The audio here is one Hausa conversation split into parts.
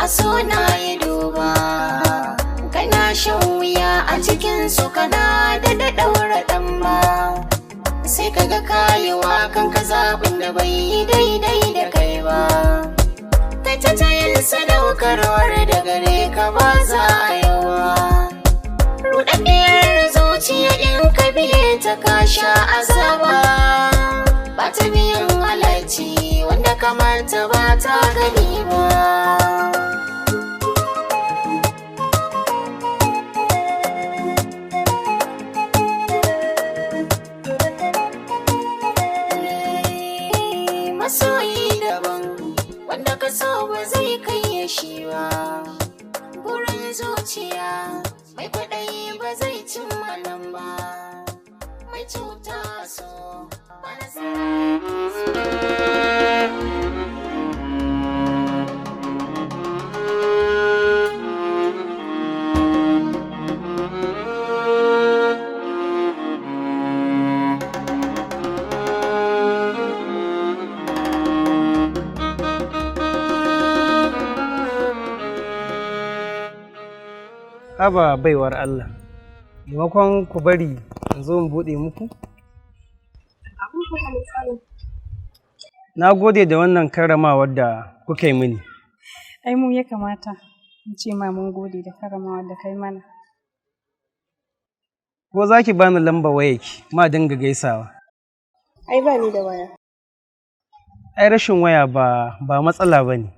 A so na yi duba, kana shan wuya a cikin su, kana da ɗaura ɗan ba, sai kaga kayewa kanka zaɓin da bai yi daidai da kai ba. Kai ta tayin sadaukarwar da gare ka ba za a yi ba. Ruɗaɗɗiyar zuciya, in ka biye ta ka sha azaba, ba ta biyan halarci wanda kamata ba ta gani ba. Masoyi daban, wanda ka so ba zai kai ya shi ba. Burin zuciya mai kwaɗayi ba zai cimma nan ba. Mai cuta so ba nasara. Haba baiwar Allah, maimakon ku bari in zo in buɗe muku? Na gode da wannan karramawar da kuka yi mini. Ai mu ya kamata mu ce ma mun gode da karramawar da kai mana. Ko za ki bani lambar wayarki ma dinga gaisawa? Ai ba ni da waya. Ai rashin waya ba matsala ba ne.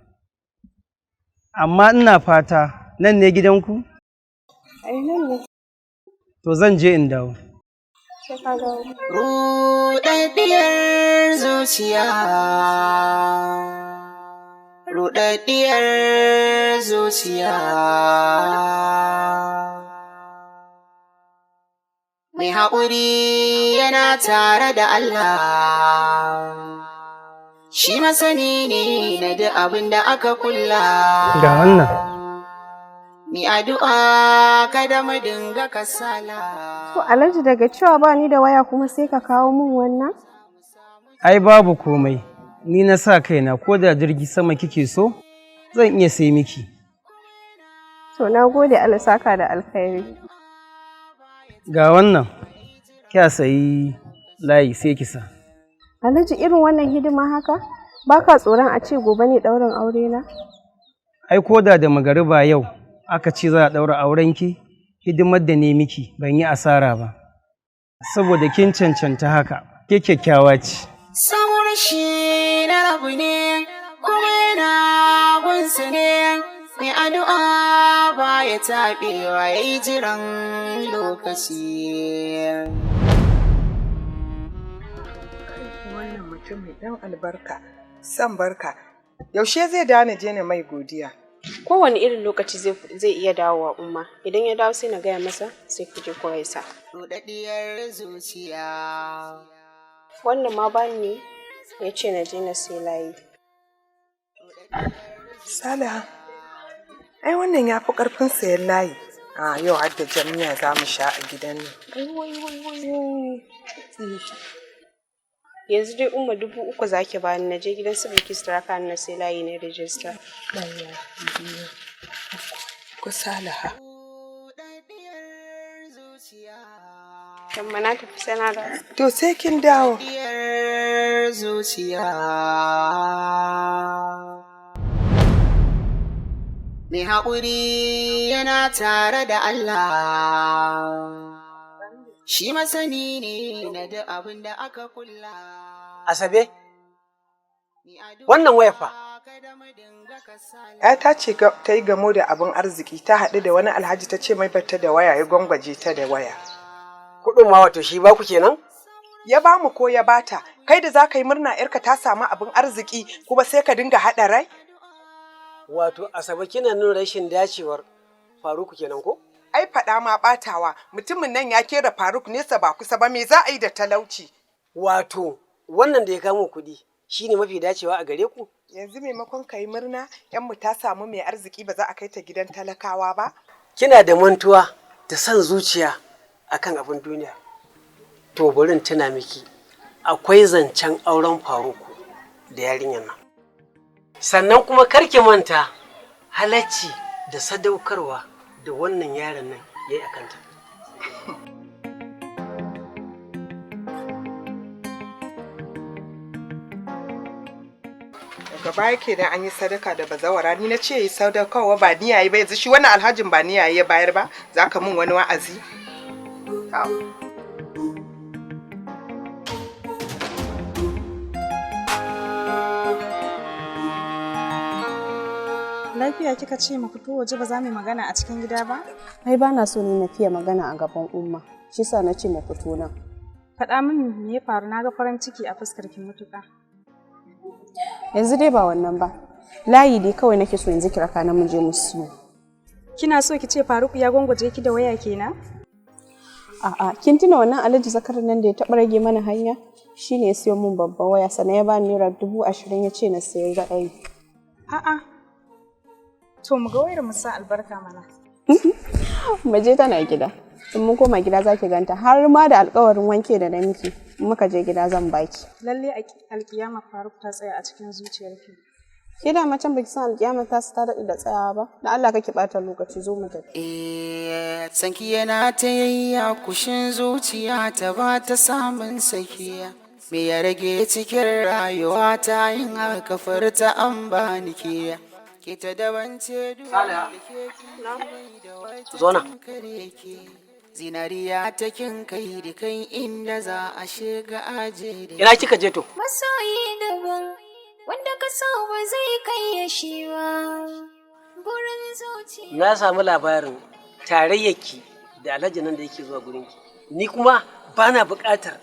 Amma ina fata nan ne gidanku? Ai nan ne. To zan je in dawo. Sai ka dawo. Ruɗaɗɗiyar zuciya, ruɗaɗɗiyar zuciya. Mai haƙuri yana tare da Allah. Shi masani ne na duk abin da aka kulla. Ga wannan. Mi addu'a kada mu dinga kasala. To Alhaji, daga cewa ba ni da waya kuma sai ka kawo min wannan? Ai babu komai. Ni na sa kaina, ko da jirgi sama kike so, zan iya sai miki. To na gode, Allah saka da alkhairi. Ga wannan. Kya sayi layi sai ki sa. Alhaji, irin wannan hidima haka? Ba ka tsoron a ce gobe ne ɗaurin aure na? Ai ko da da magariba yau aka ce za a ɗaura aurenki, hidimar da ne miki ban yi asara ba. Saboda kin cancanta haka, ke kyakkyawa ce. Samun rashi na rabu ne, kuma yana gunsa ne, mai addu'a ba ya taɓewa, ya yi jiran lokaci. Wannan mutum mai ɗan albarka, san barka. Yaushe zai dawo na je na mai godiya? Kowane irin lokaci zai iya dawowa, Umma. Idan ya dawo sai na gaya masa, sai ku je ku gaisa. Ruɗaɗɗiyar zuciya. Wannan ma bani ne ya ce na je na sai layi. Salaha, ai wannan ya fi ƙarfin sayan layi. A yau har da jami'a za mu sha a gidan nan. Wai, wai, wai, wai. Yanzu dai Umma, 3000 zaki bani na je gidan su Bilkisu ta raka ni na sai layi na rijista. Ɗaya, biyu, uku. Ku Salaha. Ruɗaɗɗiyar zuciya. Yamma na tafi, sai na dawo. To sai kin dawo. Ruɗaɗɗiyar zuciya. Mai haƙuri yana tare da Allah. Shi masani ne na duk abin da aka kulla. Asabe, wannan wayar fa? Ta ce ta yi gamo da abin arziki, ta haɗu da wani alhaji, ta ce mai bata da waya, ya gwangwaje ta da waya. Kuɗin ma wato shi ba ku kenan? Ya ba mu ko ya bata, kai da za ka yi murna ‘yarka ta samu abin arziki kuma sai ka dinga haɗa rai? Wato Asabe, kina nuna rashin dacewar Faruku kenan ko? Ai faɗa ma ɓatawa, mutumin nan ya kera Faruk nesa ba kusa ba, me za a yi da talauci? Wato wannan da ya kamo kuɗi shine mafi dacewa a gare ku? Yanzu maimakon ka yi murna ‘yanmu ta samu mai arziki, ba za a kai ta gidan talakawa ba? Kina da mantuwa da son zuciya akan abin duniya. To bari in tuna miki, akwai zancen auren Faruku da yarinyar nan. Sannan kuma kar ki manta Halacci da sadaukarwa da wannan yaron nan ya yi a kanta. Daga baya kenan an yi sadaka da bazawara, ni na ce yi sadaukarwa ba ni yayi ba, yanzu shi wannan alhajin ba ni yayi ya bayar ba, zaka mun wani wa'azi? Lafiya kika ce mu fito waje ba za mu yi magana a cikin gida ba? Ai ba na so ni na fiye magana a gaban Umma. Shi sa na ce mu fito nan. Faɗa min me ya faru, na ga farin ciki a fuskar ki matuƙa. Yanzu dai ba wannan ba. Layi dai kawai nake so yanzu ki raka na mu je mu siyo. Kina so ki ce Faruku ya gwangwaje ki da waya kenan? A'a, kin tuna wannan Alhaji Zakarin nan da ya taɓa rage mana hanya? Shi ne ya siyo min babban waya sannan ya bani ₦20,000 ya ce na sayar da ai. A'a. To mu ga wayar mu sa albarka mana. Mu je tana gida. In mun koma gida za ki ganta har ma da alƙawarin wanke da na miki. In muka je gida zan baki. Lalle alkiyama Faruk ta tsaya a cikin zuciyarki. Ke da macen baki san alƙiyama ta su ta daɗe da tsayawa ba. Da Allah kake ɓata lokaci, zo mu tafi. Eh, sanki yana ta yayya kushin zuciya ta ba ta samun sakiya. Me ya rage cikin rayuwa ta yin haka furta an ba ni ke. Ke ta daban ce Saliha. da wata Zo nan. tamkar ke. Zinariya ta kin kai da kai inda za a shiga aje da Ina kika je to? Masoyi daban wanda ka so ba zai kai ya shi ba. Burin zuciya. Na samu labarin tarayyarki da alhaji nan da yake zuwa gurinki. Ni kuma ba na buƙatar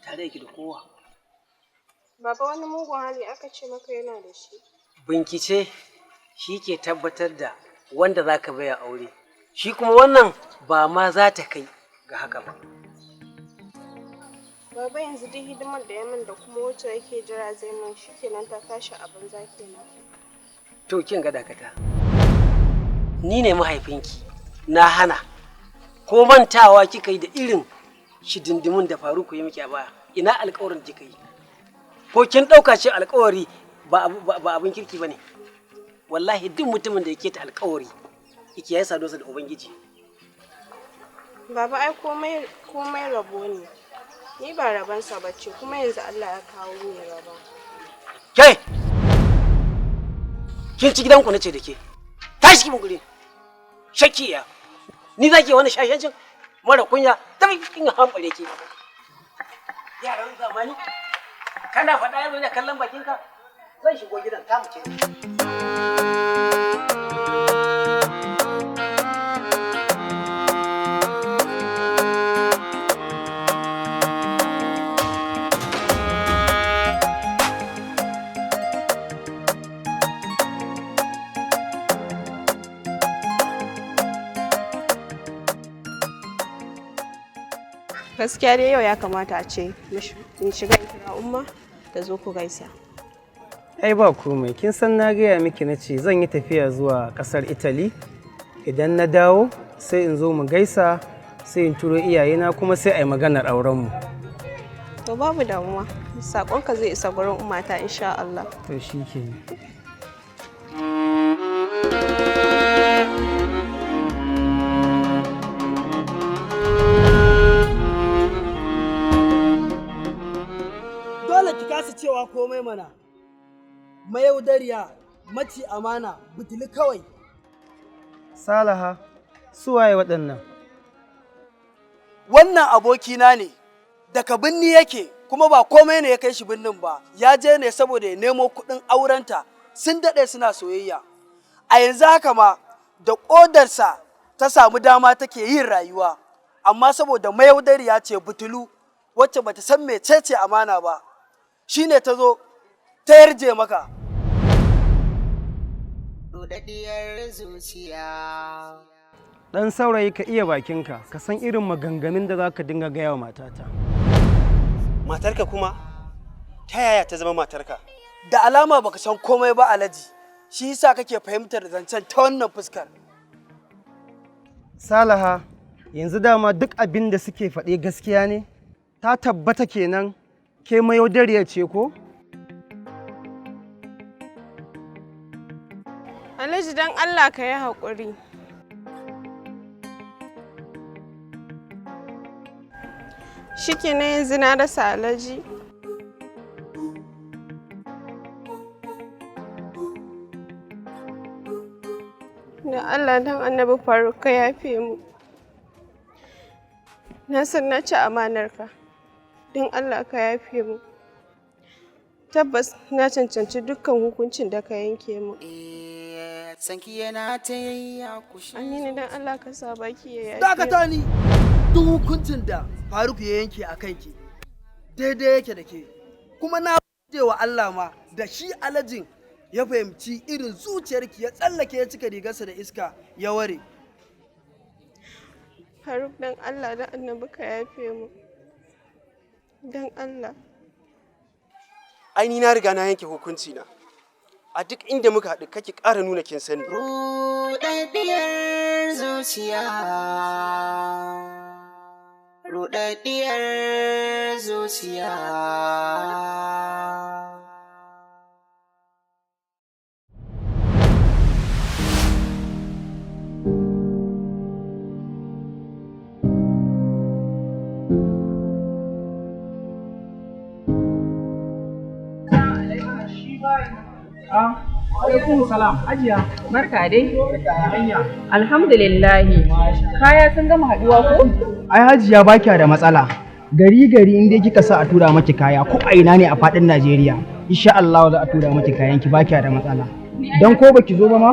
tarayyarki da kowa. Baba, wani mugun hali aka ce maka yana da shi. Bincike shi ke tabbatar da wanda za ka baya aure. Shi kuma wannan ba ma za ta kai ga haka ba. Baba, yanzu duk hidimar da ya min da kuma wacce yake jira zai min shikenan ta tashi a banza kenan. To kin ga dakata. Ni ne mahaifinki, na hana. Ko mantawa kika yi da irin shidindimin da Faruku ya miki a baya, ina alƙawarin da kika yi. Ko kin ɗauka ce alƙawari ba abin kirki ba ne. Wallahi duk mutumin da ya keta alƙawari, yake ya saduwa da Ubangiji. Baba, ai komai komai rabo ne. Ni ba rabansa ba ce, kuma yanzu Allah ya kawo ni raba. Ke! Kin ci gidanku na ce da ke. Tashi ki mun guri. Shakiya. Ni za ki wani shashancin mara kunya, tafi kin hambare ki. Yaran zamani. Kana faɗa yaro yana kallon bakinka. Zan shigo gidan ta mu ce. Gaskiya dai yau ya kamata a ce in shiga in kira Umma da zo ku gaisa. Ai ba komai, kin san na gaya miki na ce zan yi tafiya zuwa ƙasar Italy. Idan na dawo sai in zo mu gaisa, sai in turo iyayena kuma sai a yi maganar aurenmu. To babu damuwa, saƙonka zai isa gurin ummata insha Allah. To shi ke. Dole ki kasa cewa komai mana. Mayaudariya, maci amana, butuli kawai. Salaha, su waye waɗannan? Wannan abokina ne, daga binni yake, kuma ba komai ne ya kai shi binnin ba, ya je ne saboda ya nemo kuɗin aurenta, sun daɗe suna soyayya. A yanzu haka ma, da ƙodarsa ta samu dama take yin rayuwa, amma saboda mayaudariya ce butulu, wacce bata san mecece amana ba, shine ta zo ta yarje maka. Rudaddiyar zuciya. Ɗan saurayi, ka iya bakinka, ka san irin maganganun da za ka dinga gaya wa matata. Matarka kuma? Ta yaya ta zama matarka? Da alama baka san komai ba, Alhaji, shi yasa kake fahimtar zancen ta wannan fuskar. Salaha, yanzu dama duk abin da suke faɗe gaskiya ne? Ta tabbata kenan ke mayaudariya ce ko? Alhaji Alhaji, don Allah ka yi haƙuri. Shikenan, yanzu na rasa Alhaji. Da Allah don Annabi Faruk, ka yafe mu. Na san na ci amanarka. Don Allah ka yafe mu. Tabbas na cancanci dukkan hukuncin da ka yanke mu. Sanki yana ta yayya kushe. Aminu, don Allah ka sa baki ya yafe mu. Dakata ni! Duk hukuncin da Faruk ya yanke a kanki daidai yake da ke. Kuma na gode wa Allah ma da shi Alhajin ya fahimci irin zuciyarki, ya tsallake, ya cika rigarsa da iska ya ware. Faruk, don Allah da Annabi ka yafe mu. Don Allah. Ai ni na riga na yanke hukunci na. A duk inda muka haɗu kake ƙara nuna kin sani. Ruɗaɗɗiyar zuciya. Ruɗaɗɗiyar zuciya. Alaikum salam, Hajiya. Barka dai. Hanya. Alhamdulillahi. Kaya sun gama haduwa ko? Ai Hajiya, ba kya da matsala. Gari gari in dai kika sa a tura maki kaya, ko a ina ne a fadin Najeriya, insha Allah za a tura maki kayan ki, ba kya da matsala. Dan ko baki zo ba ma,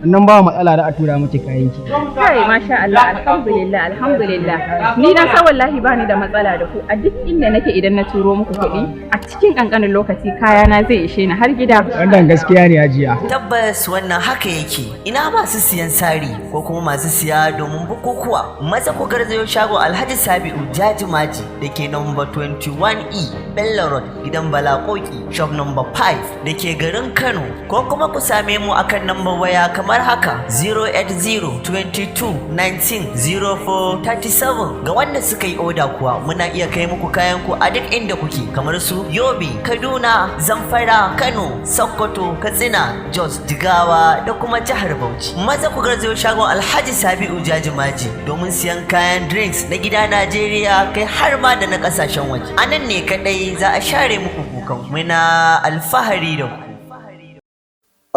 nan ba matsala, da a tura maki kayan ki. Kai, masha Allah, alhamdulillah, alhamdulillah. Ni na san wallahi ba ni da matsala da ku. A duk inda nake, idan na turo muku kuɗi, a cikin ƙanƙanin lokaci kaya na zai ishe ni har gida. Wannan gaskiya ne, Hajiya. Tabbas wannan haka yake. Ina masu siyan sari ko kuma masu siya domin bukukuwa. Maza ku garzayo shagon Alhaji Sabi'u Jajimaji da ke number 21E Bello Road, gidan Bala Koki, shop number 5 da ke garin Kano, ko kuma ku same mu akan number waya kamar haka: 080 22 19 04 37. Ga wanda suka yi oda kuwa, muna iya kai muku kayan ku a duk inda kuke, kamar su Yobe, Kaduna, Zamfara, Kano, Sokoto, Katsina, Jos, Jigawa da kuma jihar Bauchi. Maza ku garzayo shagon Alhaji Sabi'u Jajimaji domin siyan kayan drinks na gida Najeriya, kai har ma da na kasashen waje. A nan ne kadai za a share muku kukan. Muna alfahari da ku.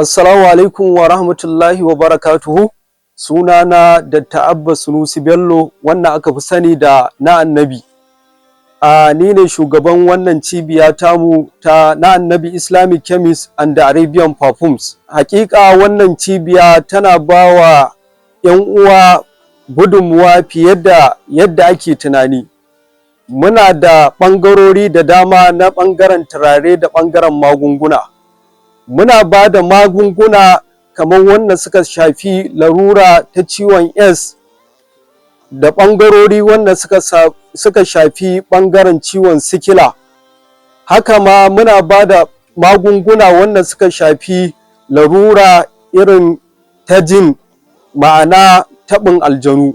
Assalamu alaikum wa rahmatullahi wa barakatuhu. Sunana Dr. Abba Sunusi Bello, wannan aka fi sani da na Annabi. A ni ne shugaban wannan cibiya tamu ta Na Annabi Islamic Chemist and Arabian Perfumes. Hakika wannan cibiya tana ba wa 'yan uwa gudunmuwa fiye da yadda ake tunani. Muna da ɓangarori da dama na ɓangaren turare da ɓangaren magunguna. Muna ba da magunguna kamar wanda suka shafi larura ta ciwon S da ɓangarori wanda suka shafi ɓangaren ciwon sikila. Haka ma muna ba da magunguna wanda suka shafi larura irin ta jin, ma'ana taɓin aljanu,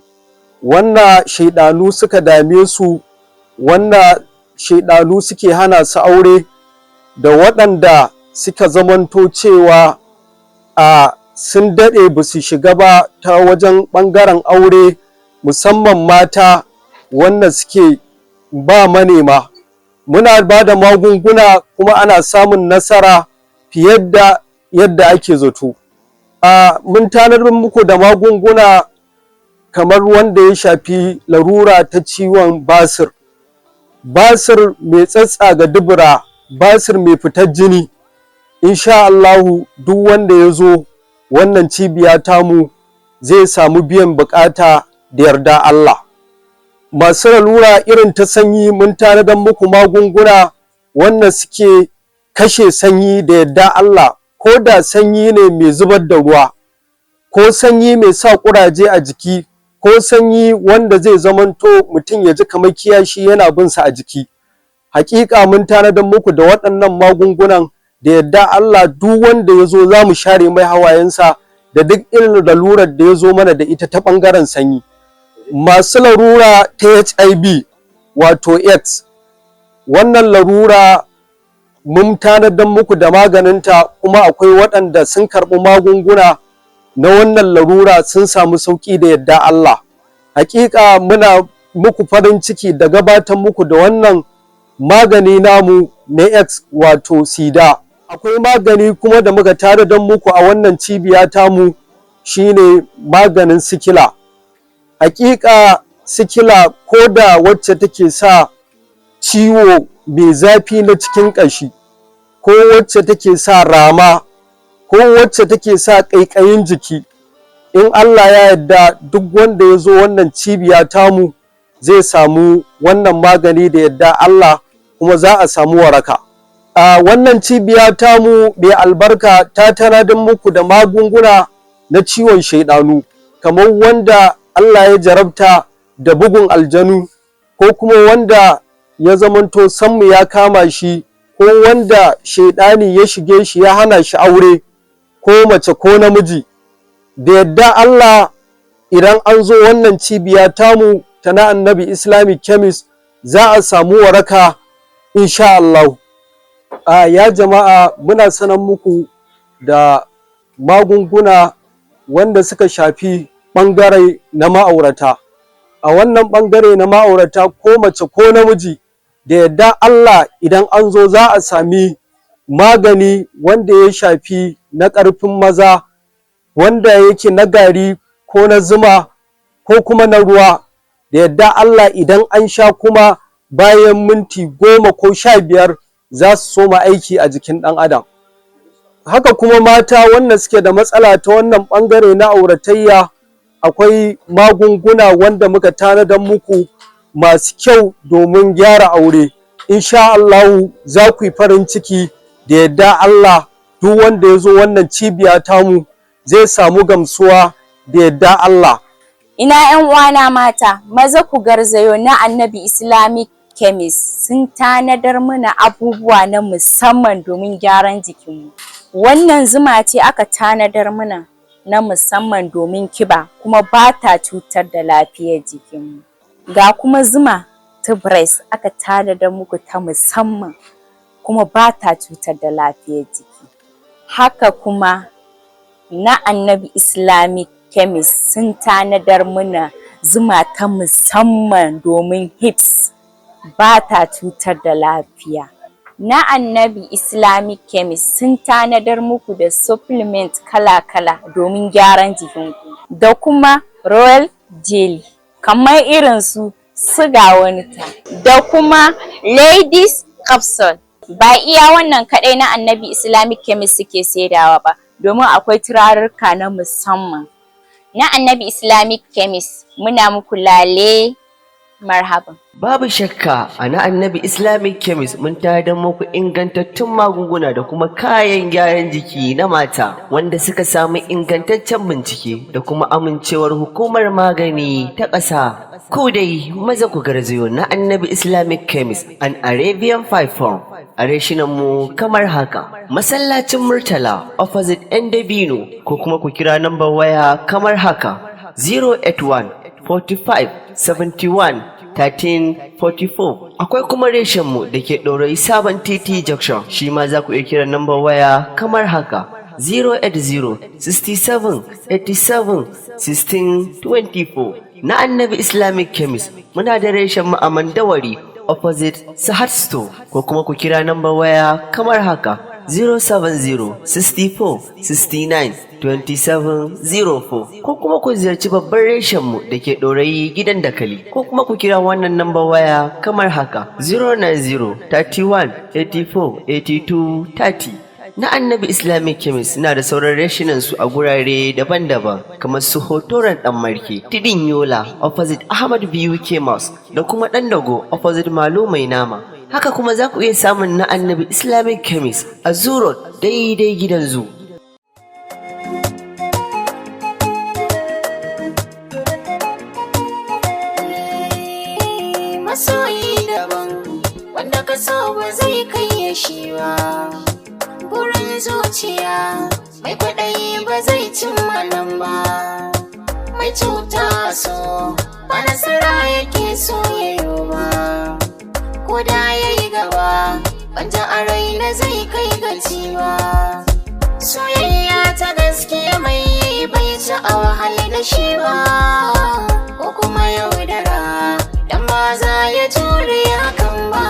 wanda shaiɗanu suka dame su, wanda shaiɗanu suke hana su aure, da waɗanda suka zamanto cewa a sun daɗe ba su shiga ba ta wajen ɓangaren aure, musamman mata wanda suke ba manema. Muna ba da magunguna kuma ana samun nasara fiye da yadda ake zato. A mun tanadar muku da magunguna kamar wanda ya shafi larura ta ciwon basir, basir mai tsatsaga dubura, basir mai fitar jini. Insha Allahu duk wanda ya zo wannan cibiya tamu zai samu biyan bukata da yarda Allah. Masu lalura irin ta sanyi, mun tanadar muku magunguna wanda suke kashe sanyi da yarda Allah, ko da sanyi ne mai zubar da ruwa, ko sanyi mai sa ƙuraje a jiki, ko sanyi wanda zai zamanto mutum ya ji kamar kiyashi yana bin sa a jiki. Hakika mun tanadar muku da waɗannan magungunan da yadda Allah, duk wanda ya zo za mu share mai hawayensa da duk irin lalurar da ya zo mana da ita ta ɓangaren sanyi. Masu larura ta HIV, wato AIDS, wannan larura mun tanadar muku da maganinta, kuma akwai waɗanda sun karɓi magunguna. na wannan larura sun samu sauƙi da yadda Allah. Hakika muna muku farin ciki da gabatar muku da wannan magani namu na X, wato sida. Akwai magani kuma da muka tare don muku a wannan cibiya tamu, shine maganin sikila. Hakika sikila, ko da wacce take sa ciwo mai zafi na cikin ƙashi, ko wacce take sa rama, ko wacce take sa ƙaiƙayin jiki, in Allah ya yarda duk wanda ya zo wannan cibiya tamu zai samu wannan magani da yadda Allah, kuma za a samu waraka. A wannan cibiya tamu mai albarka ta tanadar muku da magunguna na ciwon shaidanu, kamar wanda Allah ya jarabta da bugun aljanu, ko kuma wanda ya zamanto sammu ya kama shi, ko wanda shaidani ya shige shi ya hana shi aure, ko mace ko namiji. Da yadda Allah, idan an zo wannan cibiya tamu ta na Annabi Islamic Chemist, za a samu waraka insha Allah. A ya jama'a, muna sanar muku da magunguna wanda suka shafi ɓangare na ma'aurata. A wannan ɓangare na ma'aurata, ko mace ko namiji, da yadda Allah idan an zo za a sami magani wanda ya shafi na ƙarfin maza, wanda yake na gari ko na zuma ko kuma na ruwa. Da yadda Allah idan an sha, kuma bayan minti 10 ko 15 za su soma aiki a jikin ɗan adam. Haka kuma mata wanda suke da matsala ta wannan ɓangare na auratayya, akwai magunguna wanda muka tanadar muku masu kyau domin gyara aure. Insha Allahu za ku yi farin ciki da yadda Allah. Duk wanda ya zo wannan cibiya tamu zai samu gamsuwa da yadda Allah. Ina ‘yan uwana mata, maza ku garzayo na Annabi Islamic Chemist, sun tanadar mana abubuwa na musamman domin gyaran jikinmu. Wannan zuma ce aka tanadar mana na musamman domin kiba, kuma ba ta cutar da lafiyar jikinmu. Ga kuma zuma ta breast aka tanadar muku ta musamman, kuma ba ta cutar da lafiyar jiki. Haka kuma na Annabi Islamic Chemist sun tanadar mana zuma ta musamman domin hips, ba ta cutar da lafiya. Na Annabi Islamic Chemist sun tanadar muku da supplement kala-kala domin gyaran jikinku, da kuma royal jelly kamar irin su suga wani ta, da kuma ladies capsule. Ba iya wannan kaɗai na Annabi Islamic Chemist suke saidawa ba, domin akwai turarurruka na musamman. Na Annabi Islamic Chemist muna muku lale marhaban. Babu shakka a na Annabi Islamic Chemist mun tanadar muku ingantattun magunguna da kuma kayan gyaran jiki na mata wanda suka samu ingantaccen bincike da kuma amincewar hukumar magani ta ƙasa. Ku dai maza ku garzayo na Annabi Islamic Chemist and Arabian Five Form a reshinan mu kamar haka: Masallacin Murtala, opposite Dabino, ko kuma ku kira nambar waya kamar haka: 081 45 71 1344. Akwai kuma reshenmu da ke Ɗorayi, Sabon Titi Junction, shi ma za ku iya kiran nambar waya kamar haka: 080 67 87 16 24. Na Annabi Islamic Chemist muna da reshen mu a Mandawari, opposite Sahad Store, ko kuma ku kira nambar waya kamar haka: 070 64 69 2704, ko kuma ku ziyarci babban reshenmu da ke Ɗorayi, Gidan Dakali, ko kuma ku kira wannan nambar waya kamar haka: 090 31 84 82 30. Na Annabi Islamic Chemist suna da sauran reshinan su a gurare daban-daban kamar su Hotoron Dan Marke, Tudun Yola, opposite Ahmad BUK Mosque, da kuma Dandago, opposite Malo Mai Nama. Haka kuma za ku iya samun na Annabi Islamic Chemist a Zoo, daidai gidan zu. Masoyi daban, wanda ka so ba zai kai ya shi ba. Burin zuciya mai kwaɗayi ba zai cimma nan ba. Mai cuta so ba nasara yake so ya yi ba. Ko da ya yi gaba, banja a raina zai kai gaci ba. Soyayya ta gaskiya mai yi bai ci a wahala da shi ba, ko kuma yaudara dan ba za ya jure hakan ba.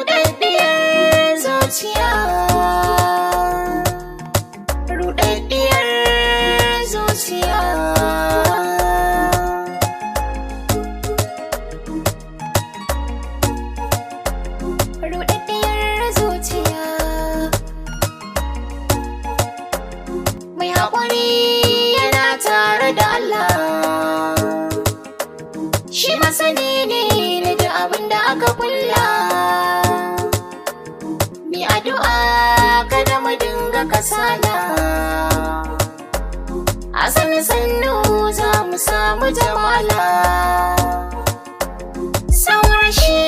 Ruɗaɗɗiyar zuciya, ruɗaɗɗiyar zuciya. Ruɗaɗɗiyar zuciya. Mai haƙuri yana tare da Allah, shi masani ne na duk abin da aka kulla. Mi addu'a kada mu dinga kasala, a sannu sannu za mu samu jamala. Sauran shi